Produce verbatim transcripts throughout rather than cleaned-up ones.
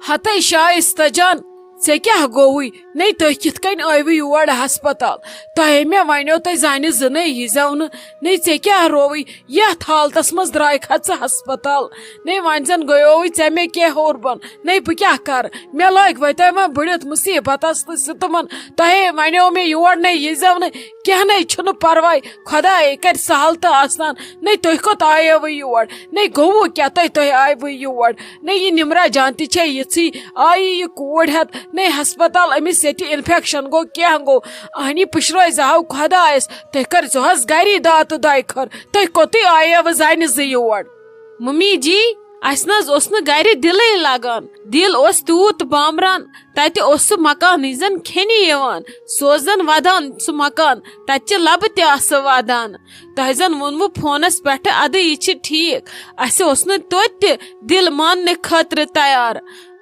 ہتے شائستہ جان، ژےٚ کیٛاہ گوٚوُے؟ نے تُہۍ کِتھ کٔنۍ ٲیوٕ یور ہسپتال؟ تۄہے مےٚ ونیو تۄہہِ زنہِ زٕ نے ییٖزیو نہٕ۔ نے ژےٚ کیٛاہ رووُے؟ یتھ حالتس منٛز درٛاے کھا ژٕ ہسپتال؟ نے وۄنۍ زن گٔیووُے ژےٚ مےٚ کینٛہہ ہیوٚر بۄن۔ نے بہٕ کیٛاہ کرٕ؟ مےٚ لٲگۍ وۄنۍ تۄہہِ وۄنۍ بٔڑِتھ مُصیبتس تہٕ ستمن۔ تۄہے ونیو مےٚ یور نے ییٖزیو نہٕ۔ کینٛہہ نے چھُنہٕ پرواے، خۄدایے کرِ سہل تہٕ آسان۔ نے تُہۍ کوٚت آیوٕ یور؟ نے گوٚوٕ کیٛاہ تۄہہِ، تۄہہِ آیوٕ یور؟ نے یہِ نمرہ جان تہِ چھےٚ یِژھٕے، آیی یہِ کوٗر ہٮ۪تھ، نے ہسپتال أمِس ییٚتہِ انفیکشن گوٚو، کینٛہہ گوٚو۔ اہنی پُشرٲے زِ ہاو خۄدایس، تُہۍ کٔرۍزِہوس گری داتہٕ دۄیہِ خٲر۔ تُہۍ کوٚتٕے آیوٕ زنہِ زٕ یور؟ ممی جی، اسہِ نہ حظ اوس نہٕ گرِ دِلٕے لگان۔ دِل اوس تیوٗت بامبران، تتہِ اوس سُہ مکانٕے زن کھیٚنہِ یِوان۔ سُہ اوس زن ودان سُہ مکان، تتہِ چہِ لبہٕ تہِ آسہٕ ودان۔ تۄہہِ زن ووٚنوٕ فونس پٮ۪ٹھٕ، ادٕ یہِ چھِ ٹھیٖک۔ اسہِ اوس نہٕ توتہِ تہِ دِل ماننہٕ خٲطرٕ تیار۔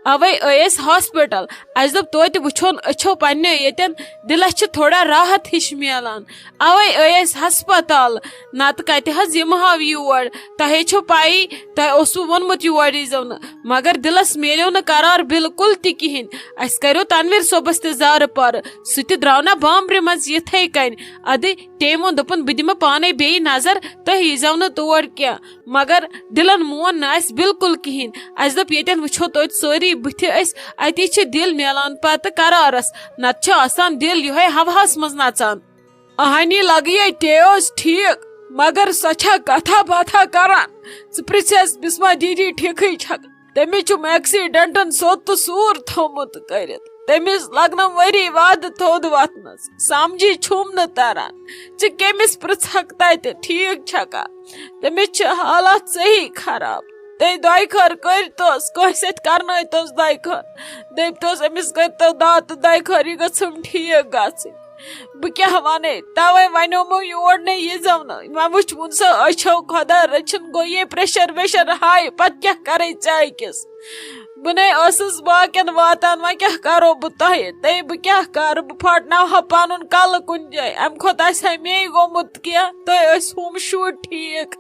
اوے ٲے أسۍ ہاسپٹل۔ اسہِ دوٚپ توتہِ وٕچھون أچھو پننیو ییٚتٮ۪ن، دِلس چھِ تھوڑا راحت ہِش میلان۔ اوے ٲے أسۍ ہسپتال، نتہٕ کتہِ حظ یِمہٕ ہاو یور؟ تۄہے چھو پَیی، تۄہہِ اوسوٕ ووٚنمُت یور ییٖزیو نہٕ، مگر دِلس میلیو نہٕ قرار بالکل تہِ کِہیٖنۍ۔ اسہِ کریو تنویر صٲبس تہِ زارٕ پارٕ، سُہ تہِ درٛاو نہ بامبرِ منٛز یِتھے کٔنۍ۔ ادٕ تٔمۍ ووٚن، دوٚپُن، بہٕ دِمہٕ پانے بیٚیہِ نظر، تُہۍ ییٖزیو نہٕ تور کینٛہہ۔ مگر دِلن مون نہٕ اسہِ بالکل کِہیٖنۍ۔ اسہِ دوٚپ، ییٚتٮ۪ن وٕچھو توتہِ سٲری بٕتھِ أسۍ، اتی چھِ دِل میلان پتہٕ قرارس، نتہٕ چھُ آسان دِل یِہوٚے ہوہس منٛز نژان۔ اہنی لگیے تے اوس ٹھیک، مگر سۄ چھا کتھا باتھا کران؟ ژٕ پرژھس بسمہ دیدی ٹھیکھٕے چھکھ؟ تٔمِس چھُم ایکسیڈنٹن سوٚت تہٕ سوٗر تھوٚومُت کٔرِتھ۔ تٔمِس لگنم ؤری وادٕ تھوٚد وتھنس۔ سمجھی چھُم نہٕ تران۔ ژٕ کٔمِس پرژھکھ تتہِ ٹھیک چھکھا؟ تٔمِس چھِ حالات صحیح خراب۔ تٔمۍ دۄیہِ خٲر کٔرۍ توس، کٲنٛسہِ سۭتۍ کرنٲوۍ توس دۄیہِ خٲر۔ دٔپۍ توس، أمِس کٔرۍ تو دعا تہٕ دۄیہِ خٲر، یہِ گٔژھٕم ٹھیک گژھٕنۍ۔ بہٕ کیٛاہ وَنے؟ تَوَے وَنیومو یور نَے ییٖزیو نہٕ۔ وۄنۍ وٕچھ وُن سا أچھو، خۄدا رٔچھِن، گوٚو یے پریشر ویشر ہاے، پَتہٕ کیٛاہ کَرَے ژےٚ أکِس؟ بہٕ نَے ٲسٕس باقیَن واتان، وۄنۍ کیٛاہ کَرو بہٕ تۄہہِ؟ تَے بہٕ کیٛاہ کَرٕ؟ بہٕ پھاٹناوہا پَنُن کَلہٕ کُنہِ جایہِ۔ اَمہِ کھۄتہٕ آسہِ ہا مے گوٚمُت کینٛہہ، تُہۍ ٲسۍ ہُم شُرۍ ٹھیٖک۔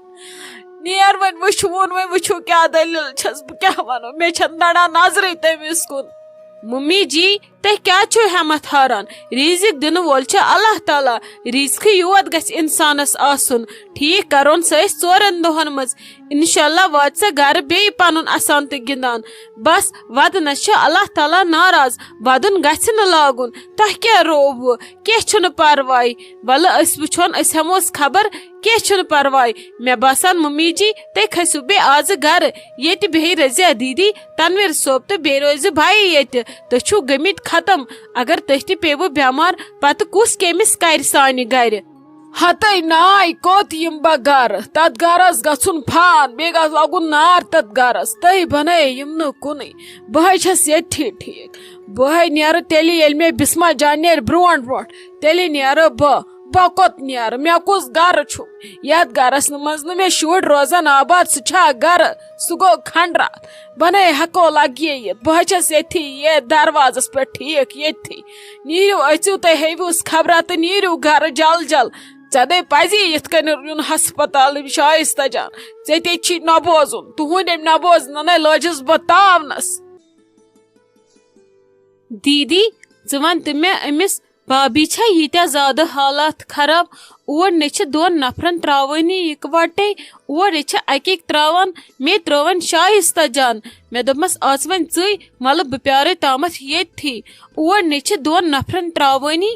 نیر وۄنۍ وٕچھ وُن، وۄنۍ وٕچھِو کیٛاہ دٔلیٖل چھَس، بہٕ کیٛاہ وَنو؟ مےٚ چھَنہٕ نَڑان نظرٕے تٔمِس کُن۔ ممی جی، تُہۍ کیٛازِ چھِو ہٮ۪متھ ہاران؟ رِزِق دِنہٕ وول چھُ اللہ تعالیٰ۔ رِزقٕے یوت گژھِ اِنسانَس آسُن۔ ٹھیٖک کَرون سُہ أسۍ ژورَن دۄہَن منٛز۔ اِنشاء اللہ واتہِ سۄ گَرٕ بیٚیہِ پَنُن اَسان تہٕ گِنٛدان۔ بَس، وَدنَس چھُ اللہ تعالیٰ ناراض۔ وَدُن گژھِ نہٕ لاگُن۔ تۄہہِ کیٛاہ رووُ؟ کینٛہہ چھُنہٕ پَرواے۔ وَلہٕ أسۍ وٕچھون، أسۍ ہٮ۪موس خبر۔ کینٛہہ چھُنہٕ پَرواے۔ مےٚ باسان ممی جی، تُہۍ کھٔسِو بیٚیہِ آزٕ گَرٕ۔ ییٚتہِ بیٚہہِ رضیہ دیدی، تنویر صٲب تہٕ بیٚیہِ روزِ بھایی ییٚتہِ۔ تُہۍ چھِو گٔمٕتۍ ختم۔ اگر تُہۍ تہِ پیٚیِوٕ بٮ۪مار، پتہٕ کُس کٔمِس کرِ سانہِ گرِ؟ ہتے ناے، کوٚت یِم بہٕ گرٕ؟ تتھ گرس گژھُن پھان، بیٚیہِ گژھِ لگُن نار تتھ گرس۔ تُہۍ بنٲیِو یِم نہٕ کُنُے۔ بہٕ ہے چھَس ییٚتھی ٹھیٖک۔ بہٕ ہے نیرٕ تیٚلہِ، ییٚلہِ مےٚ بسمہ جان نیرِ برونٛٹھ برونٛٹھ، تیٚلہِ نیرٕ بہٕ۔ بہٕ کوٚت نیرٕ؟ مےٚ کُس گرٕ چھُ؟ یتھ گرس منٛز نہٕ مےٚ شُرۍ روزن آباد، سُہ چھا گرٕ؟ سُہ گوٚو کھنڈرات۔ بنٲے ہٮ۪کو لگہِ یہِ۔ بہٕ حظ چھَس ییٚتھی، ییٚتھۍ دروازس پٮ۪ٹھ ٹھیٖک ییٚتھی۔ نیٖرِو، أژِو تُہۍ ہیٚوِس خبرا تہٕ نیٖرِو گرٕ جل جل۔ ژےٚ دَے پزی یِتھ کٔنۍ یُن ہسپتال، شایستہ جان۔ ژےٚ تے چھی نہ بوزُن۔ تُہُنٛد أمۍ نہ بوزنہٕ نے لٲجِس بہٕ تاونس۔ دیدی، ژٕ وَن تہٕ مےٚ، أمِس بابی چھا ییٖتیٛاہ زیادٕ حالات خراب؟ اور نے چھِ دۄن نفرن ترٛاوٲنی یِکوَٹَے، اور یہِ چھِ اَکہِ اَکہِ ترٛاوان۔ مے ترٛٲوٕن شایستہ جان۔ مےٚ دوٚپمَس، "آز وۄنۍ ژٕے، وَلہٕ بہٕ پیٛارَے تامَتھ ییٚتھی۔" اور نے چھِ دۄن نفرن ترٛاوٲنی۔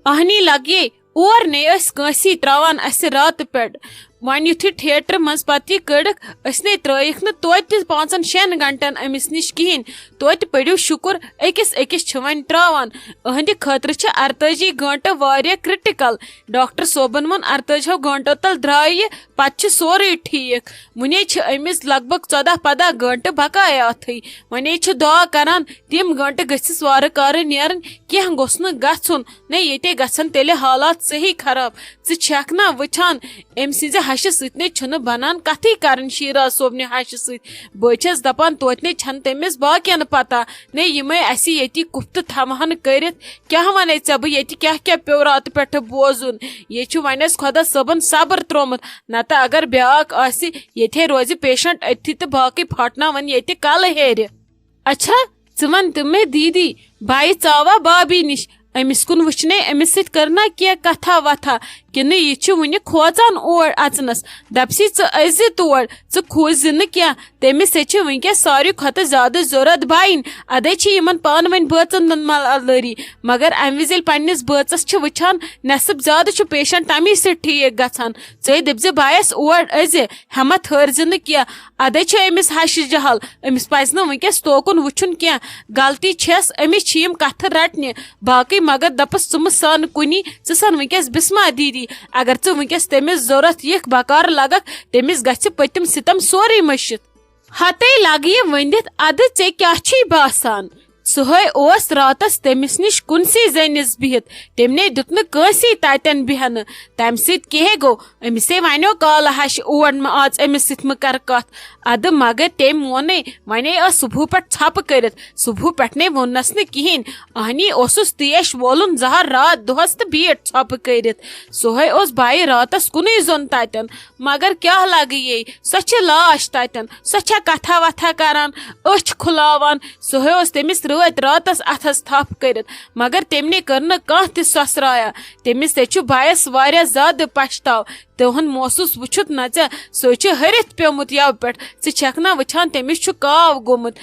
اہنی لگے، اور نے ٲسۍ کٲنٛسی ترٛاوان اَسہِ راتہٕ پٮ۪ٹھ۔ وۄنۍ یُتھُے تھیٹرٕ منٛز پتہٕ یہِ کٔڑٕکھ، أسۍ نے ترٛٲیِکھ نہٕ توتہِ تہِ پانٛژن شٮ۪ن گھنٹن أمِس نِش کِہیٖنۍ۔ توتہِ پٔرِو شُکُر، أکِس أکِس چھِ وۄنۍ ترٛاوان۔ أہنٛدِ خٲطرٕ چھِ ارتٲجی گھنٹہٕ واریاہ critical۔ ڈاکٹر صٲبن ووٚن، ارتٲجِہو گھنٹو تل درٛایہِ یہِ، پتہٕ چھُ سورُے ٹھیٖک۔ وُنے چھِ أمِس لگ بگ ژۄداہ پنٛداہ گھنٹہٕ بقایا اَتھٕے۔ وۄنۍ چھِ دعا کران، تِم گھنٹہٕ گٔژھِس وارٕ کارٕ نیرٕنۍ، کینٛہہ گوٚژھ نہٕ گژھُن۔ نے ییٚتے گژھن تیٚلہِ حالات صحیح خراب۔ ژٕ چھکھ نا وٕچھان، أمۍ سٕنٛزِ ہشہِ سۭتۍ نے چھُنہٕ بنان کتھٕے کرٕنۍ شیراز صٲبنہِ ہشہِ سۭتۍ۔ بہٕ چھَس دپان، توتہِ نے چھَنہٕ تٔمِس باقین پتہ۔ نے یِمے اَسہِ ییٚتی کُفتہٕ تھاوہن کٔرِتھ۔ کیٛاہ ونے ژےٚ بہٕ ییٚتہِ کیٛاہ کیٛاہ پیوٚو راتہٕ پٮ۪ٹھٕ بوزُن؟ ییٚتہِ چھُ وۄنۍ اَسہِ خۄدا صٲبن صبر ترٛوومُت، نتہٕ اگر بیٛاکھ آسہِ، ییٚتہِ ہے روزِ patient أتھی تہٕ باقٕے پھاٹناوَن ییٚتہِ کلہٕ ہیرِ۔ اچھا، ژٕ وَن تہٕ مےٚ دیٖدی، بایہِ ژاوا بابی نِش؟ أمِس کُن وٕچھنے أمِس سۭتۍ کٔر نا کینٛہہ کتھا وتھا، کِنہٕ یہِ چھُ وُنہِ کھوژان اور اژنس؟ دپسی، ژٕ أژ زِ تور، ژٕ کھوژ زِ نہٕ کینٛہہ۔ تٔمِس ہے چھِ وٕنکیٚس ساروی کھۄتہٕ زیادٕ ضروٗرت بایِنۍ۔ ادے چھِ یِمن پانہٕ ؤنۍ بٲژن ہُنٛد ملٲری، مگر امہِ وِزِ ییٚلہِ پننِس بٲژس چھِ وٕچھان، نٮ۪صٕب زیادٕ چھُ پیشنٹ تمی سۭتۍ ٹھیٖک گژھان۔ ژٕے دٔپزِ بایس اور أزِ، ہٮ۪متھ ہٲرزِ نہٕ کینٛہہ۔ ادے چھُ أمِس ہشہِ جہل، أمِس پزِ نہٕ وٕنکیٚس توکُن وٕچھُن کینٛہہ۔ غلطی چھس أمِس چھِ یِم کتھٕ رٹنہِ باقٕے، مگر دپس ژٕ مہٕ سن کُنی، ژٕ سن وٕنکیٚس بسما دیدی۔ اگر ژٕ وٕنکیٚس تٔمِس ضروٗرت یِکھ بکار لگکھ، تٔمِس گژھِ پٔتِم ستم سورُے مٔشِتھ۔ ہتے لگہٕ یہِ ؤنِتھ، ادٕ ژےٚ کیٛاہ چھُے باسان؟ سُہے اوس راتس تٔمِس نِش کُنسٕے زٔنِس بِہِتھ، تٔمۍ نے دیُت نہٕ کٲنٛسی تتٮ۪ن بیہنہٕ۔ تمہِ سۭتۍ کیٛاہ گوٚو؟ أمِسے ونیو کالہٕ ہشہِ اور مہٕ اژ أمِس سۭتۍ مہٕ کر کتھ۔ ادٕ مگر تٔمۍ ووٚنے، ونے ٲس صبحہٕ پٮ۪ٹھ ژھۄپہٕ کٔرِتھ، صبحہٕ پٮ۪ٹھ نے ووٚننس نہٕ کِہیٖنۍ۔ اہنی اوسُس تیش وولُن زہر راتھ دۄہس تہٕ بیٖٹھ ژھۄپہٕ کٔرِتھ۔ سُہے اوس بایہِ راتس کُنُے زوٚن تتٮ۪ن۔ مگر کیٛاہ لگہٕ یے؟ سۄ چھِ لاش تتٮ۪ن، سۄ چھےٚ کتھا وتھا کران، أچھ کھُلاوان۔ سُہے اوس تٔمِس رٲتۍ راتس اتھس تھپھ کٔرِتھ، مگر تٔمۍ نے کٔر نہٕ کانٛہہ تہِ سۄسرایا۔ تٔمِس تے چھُ بایس واریاہ زیادٕ پچھتاو۔ تِہُنٛد محسوٗس وٕچھُتھ نہ ژےٚ، سُہ چھُ ۂرِتھ پیومُت یَوٕ پٮ۪ٹھ۔ ژٕ چھَکھ نا وٕچھان تٔمِس چھُ کاو گوٚمُت؟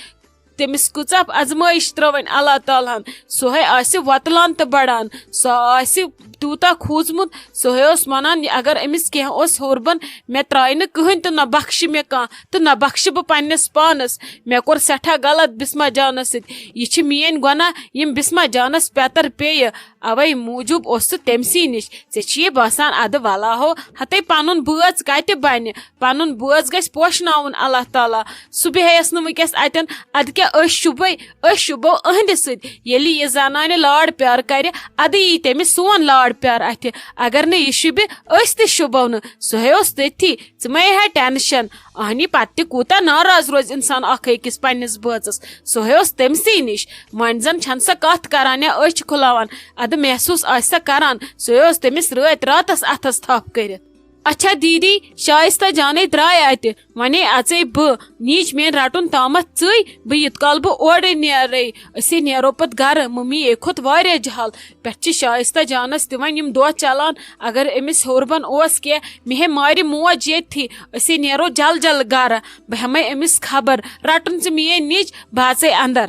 تٔمِس کۭژاہ آزمٲیِش ترٲوٕنۍ اللہ تعالیٰ ہن۔ سُہے آسہِ وۄتلان تہٕ بڑان، سُہ آسہِ تیوٗتاہ کھوٗژمُت۔ سُہے اوس وَنان، یہِ اگر أمِس کینٛہہ اوس ہیوٚربَن، مےٚ ترٛایہِ نہٕ کٕہٕنۍ تہٕ نہ بخشہِ مےٚ کانٛہہ تہٕ نہ بخشہِ بہٕ پننِس پانَس۔ مےٚ کوٚر سٮ۪ٹھاہ غلط بسمہ جانَس سۭتۍ۔ یہِ چھِ میٲنۍ گۄناہ، یِم بسمہ جانَس پیتر پیٚیہِ۔ اوے موٗجوٗب اوس سُہ تٔمسٕے نِش۔ ژےٚ چھُیے باسان ادٕ ولاہو، ہتے پنُن بٲژ کتہِ بنہِ؟ پنُن بٲژ گژھِ پوشناوُن اللہ تعالیٰ۔ سُہ بیہیس نہٕ وٕنکیٚس اتٮ۪ن۔ ادٕ کیٛاہ أسۍ شُبے، أسۍ شُبو أہنٛدِ سۭتۍ۔ ییٚلہِ یہِ زنانہِ لاڈ پیار کرِ، ادٕ یی تٔمِس سون لاڈ پیار اتھِ۔ اگر نہٕ یہِ شُبہِ، أسۍ تہِ شُبو نہٕ۔ سُہ ہے اوس تٔتھی۔ ژٕ مہ ہے ہا ٹینشن۔ اہنی پتہٕ تہِ کوٗتاہ ناراض روزِ انسان اکھ أکِس پننِس بٲژس۔ سُہ ہے اوس تٔمسٕے نِش۔ وۄنۍ زن چھنہٕ سۄ کتھ کران یا أچھ کھُلاوان۔ ادٕ محسوٗس آسہِ سۄ کران۔ سُہ ہے اوس تٔمِس رٲتۍ راتس اتھس تھپھ کٔرِتھ۔ اچھا دیدی، شائستہ جانے درٛاے اتہِ۔ ونے اژے بہٕ، نیٖج میٲنۍ رٹُن تامتھ ژٕے، بہٕ یِتھ کال بہٕ اورے نیرے۔ أسے نیرو پتہٕ گرٕ، ممی اے کھوٚت واریاہ جہل۔ پٮ۪ٹھٕ چھِ شائستہ جانس تہِ وۄنۍ یِم دۄہ چلان، اگر أمِس ہیوٚربن اوس کینٛہہ، مےٚ ہے مارِ موج ییٚتھی۔ أسے نیرو جل جل گرٕ، بہٕ ہٮ۪مے أمِس خبر، رٹُن ژٕ میٲنۍ نیٚچ، بہٕ اژے اندر۔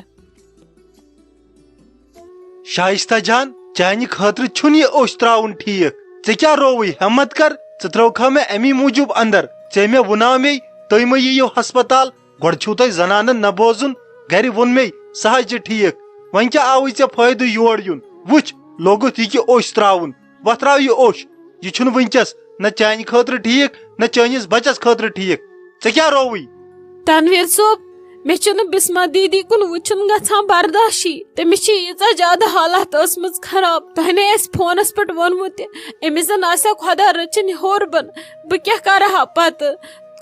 شائستہ جان، چانہِ خٲطرٕ چھُنہٕ یہِ اوٚش ترٛاوُن ٹھیٖک۔ ژےٚ کیٛاہ رووُے؟ ہٮ۪مت کر، ژٕ ترٛٲوکھا مےٚ امی موٗجوٗب اندر؟ ژےٚ مےٚ وُناو مے، تُہۍ مہ یِیِو ہسپتال۔ گۄڈٕ چھُو تۄہہِ زنانن نہ بوزُن، گرِ ووٚن مے، سُہ حظ چھِ ٹھیٖک۔ وۄنۍ کیٛاہ آوُے ژےٚ فٲیدٕ یور یُن؟ وٕچھ، لوگُتھ یہِ کہِ اوٚش ترٛاوُن۔ وۄتھراو یہِ اوٚش۔ یہِ چھُنہٕ وٕنکیٚس نہ چانہِ خٲطرٕ ٹھیٖک، نہ چٲنِس بچس خٲطرٕ ٹھیٖک۔ ژےٚ کیٛاہ رووُے؟ تنویر صٲب، مےٚ چھُنہٕ بسمہ دیدی کُن وٕچھُن گژھان برداشی۔ تٔمِس چھِ ییٖژاہ زیادٕ حالت ٲسمٕژ خراب۔ تۄہہِ نے اَسہِ فونس پٮ۪ٹھ ووٚنمُت تہِ، أمِس زن آسہِ ہا خۄدا رٔچھِنۍ ہیوٚر بۄن۔ بہٕ کیٛاہ کرٕ ہا پتہٕ؟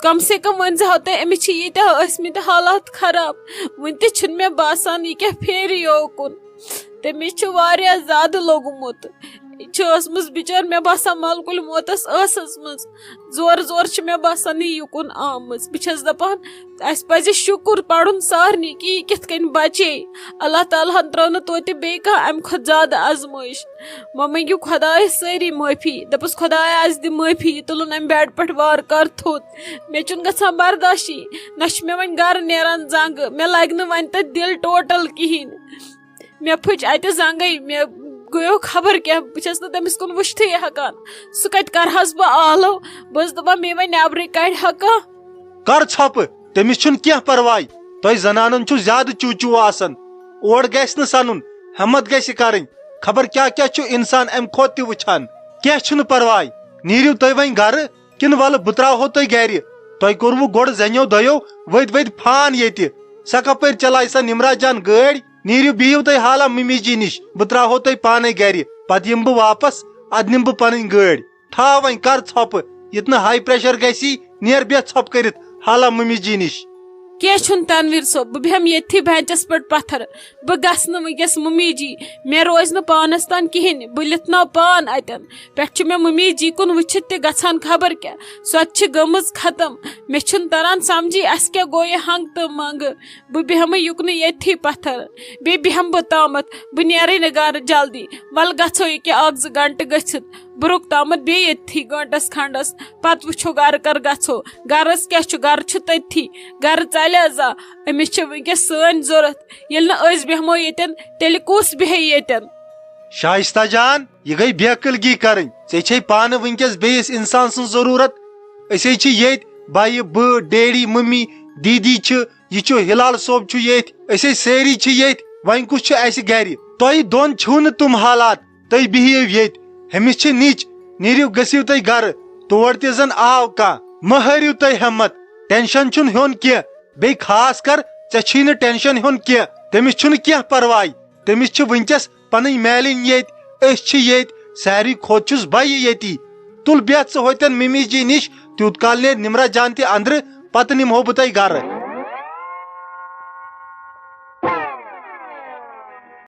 کم سے کم ؤنۍ زِ ہاو تۄہہِ، أمِس چھِ ییٖتیٛاہ ٲسمٕتۍ حالات خراب۔ وٕنہِ تہِ چھُنہٕ مےٚ باسان یہِ کیٛاہ پھیرِ یوکُن۔ تٔمِس چھُ واریاہ زیادٕ لوٚگمُت۔ یہِ چھِ ٲسمٕژ بِچٲر، مےٚ باسان، ملکُل موتس ٲسس منٛز۔ زورٕ زورٕ چھِ مےٚ باسان یہِ یُکُن آمٕژ۔ بہٕ چھَس دَپان، اَسہِ پَزِ شُکُر پَرُن سارنٕے کہِ یہِ کِتھ کٔنۍ بَچے۔ اللہ تعالیٰ ہَن ترٛٲو نہٕ توتہِ بیٚیہِ کانٛہہ اَمہِ کھۄتہٕ زیادٕ آزمٲیِش۔ وۄنۍ مٔنٛگِو خۄدایَس سٲری معٲفی، دَپُس، "خۄدایا، اَسہِ دِ معٲفی، یہِ تُلُن اَمہِ bed پٮ۪ٹھ وارٕ کار تھوٚد۔ مےٚ چھُنہٕ گژھان برداشی، نہ چھُ مےٚ وۄنۍ گَرٕ نیران زنٛگہٕ، مےٚ لَگہِ نہٕ وۄنۍ تَتہِ دِل total کِہیٖنۍ۔" مےٚ پھٔچ اَتہِ زنٛگَے، مےٚ گٔیو خبر کیٛاہ، بہٕ چھَس نہٕ تٔمِس کُن وٕچھتھٕے ہٮ۪کان۔ سُہ کَتہِ کَرٕہَس بہٕ آلو؟ بہٕ ٲسٕس دَپان، مے وۄنۍ نٮ۪برٕے کَڑِ ہا کانٛہہ۔ کر ژھۄپہٕ، تٔمِس چھُنہٕ کینٛہہ پرواے۔ تۄہہِ زنانن چھُو زیادٕ چوٗ چوٗ آسان۔ اور گژھِ نہٕ سَنُن، ہٮ۪مت گژھِ کَرٕنۍ۔ خبر کیٛاہ کیٛاہ چھُ اِنسان اَمہِ کھۄتہٕ تہِ وٕچھان۔ کینٛہہ چھُنہٕ پرواے، نیٖرِو تُہۍ وۄنۍ گرٕ۔ کِنہٕ وَلہٕ بہٕ ترٛاوہو تۄہہِ گَرِ؟ تۄہہِ کوٚروٕ گۄڈٕ زَنیو دۄیو ؤدۍ ؤدۍ فان ییٚتہِ۔ سۄ کَپٲرۍ چَلایہِ سۄ نِمرا جان گٲڑۍ؟ نیٖرِو بِہِو تُہۍ حالا مٔمی جی نِش، بہٕ ترٛاوہو تۄہہِ پانَے گَرِ۔ پَتہٕ یِمہٕ بہٕ واپَس، اَدٕ نِمہٕ بہٕ پَنٕنۍ گٲڑۍ۔ تھاو وۄنۍ، کَر ژھۄپہٕ، یہِ تہِ نہٕ high pressure گژھی، نیر بیٚہہ ژھۄپہٕ کٔرِتھ حالا مٔمی جی نِش۔ کینٛہہ چھُنہٕ تنویر صٲب، بہٕ بیٚہمہٕ ییٚتھی بینچس پٮ۪ٹھ پتھر۔ بہٕ گژھٕ نہٕ وٕنکیٚس مُمی جی، مےٚ روزِ نہٕ پانس تام کِہیٖنۍ، بہٕ لِتھناو پان اتٮ۪ن۔ پٮ۪ٹھٕ چھُ مےٚ مُمی جی کُن وٕچھِتھ تہِ گژھان خبر کیٛاہ۔ سۄ تہِ چھِ گٔمٕژ ختم۔ مےٚ چھُنہٕ تران سمجھی، اسہِ کیٛاہ گوٚو یہِ ہنٛگ تہٕ منٛگہٕ۔ بہٕ بیٚہمہٕ یُکنُے ییٚتھی پتھر، بیٚیہِ بیٚہمہٕ بہٕ تامتھ، بہٕ نیرٕے نہٕ گرٕ جلدی۔ ولہٕ گژھو یہِ کیٛاہ اکھ زٕ گنٹہٕ گٔژھِتھ، بہٕ رُکہٕ تامتھ بیٚیہِ ییٚتھی گٲنٹس کھنڈس، پتہٕ وٕچھو گرٕ کر گژھو۔ گرس کیٛاہ چھُ، گرٕ چھُ تٔتھی، گرٕ ژلہِ زا۔ أمِس چھِ وٕنکیٚس سٲنۍ ضوٚرتھ، ییٚلہِ نہٕ أسۍ بیٚہمو ییٚتٮ۪ن، تیٚلہِ کُس بیٚہہِ ییٚتٮ۪ن؟ شائستہ جان، یہِ گٔے بے عقلگی کرٕنۍ۔ ژےٚ چھے پانہٕ وٕنکیٚس بیٚیِس انسان سٕنٛز ضروٗرت۔ أسے چھِ ییٚتۍ، بایہِ، بہٕ، ڈیڈی، ممی، دیدی چھِ، یہِ چھُ ہلال صٲب چھُ ییٚتۍ، أسے سٲری چھِ ییٚتۍ۔ وۄنۍ کُس چھُ اَسہِ گرِ؟ تۄہہِ دۄن چھِو نہٕ تِم حالات، تُہۍ بِہِو ییٚتہِ۔ ہُمِس چھِ نِچ، نیٖرِو گٔژھِو تُہۍ گرٕ۔ تور تہِ زن آو کانٛہہ، مہ ہٲرِو تُہۍ ہمت، ٹینشن چھُنہٕ ہیوٚن کینٛہہ۔ بیٚیہِ خاص کر، ژےٚ چھی نہٕ ٹینشن ہیوٚن کینٛہہ، تٔمِس چھُنہٕ کینٛہہ پرواے۔ تٔمِس چھِ وٕنکیٚس پنٕنۍ میلٕنۍ ییٚتہِ، أسۍ چھِ ییٚتہِ، ساروی کھۄتہٕ چھُس بہٕ ییٚتی۔ تُل بیٚہہ ژٕ ہوتٮ۪ن مِمی جی نِش، تیوٗت کال نیرِ نمرہ جان تہِ اندرٕ، پتہٕ نِمہو بہٕ تۄہہِ گرٕ۔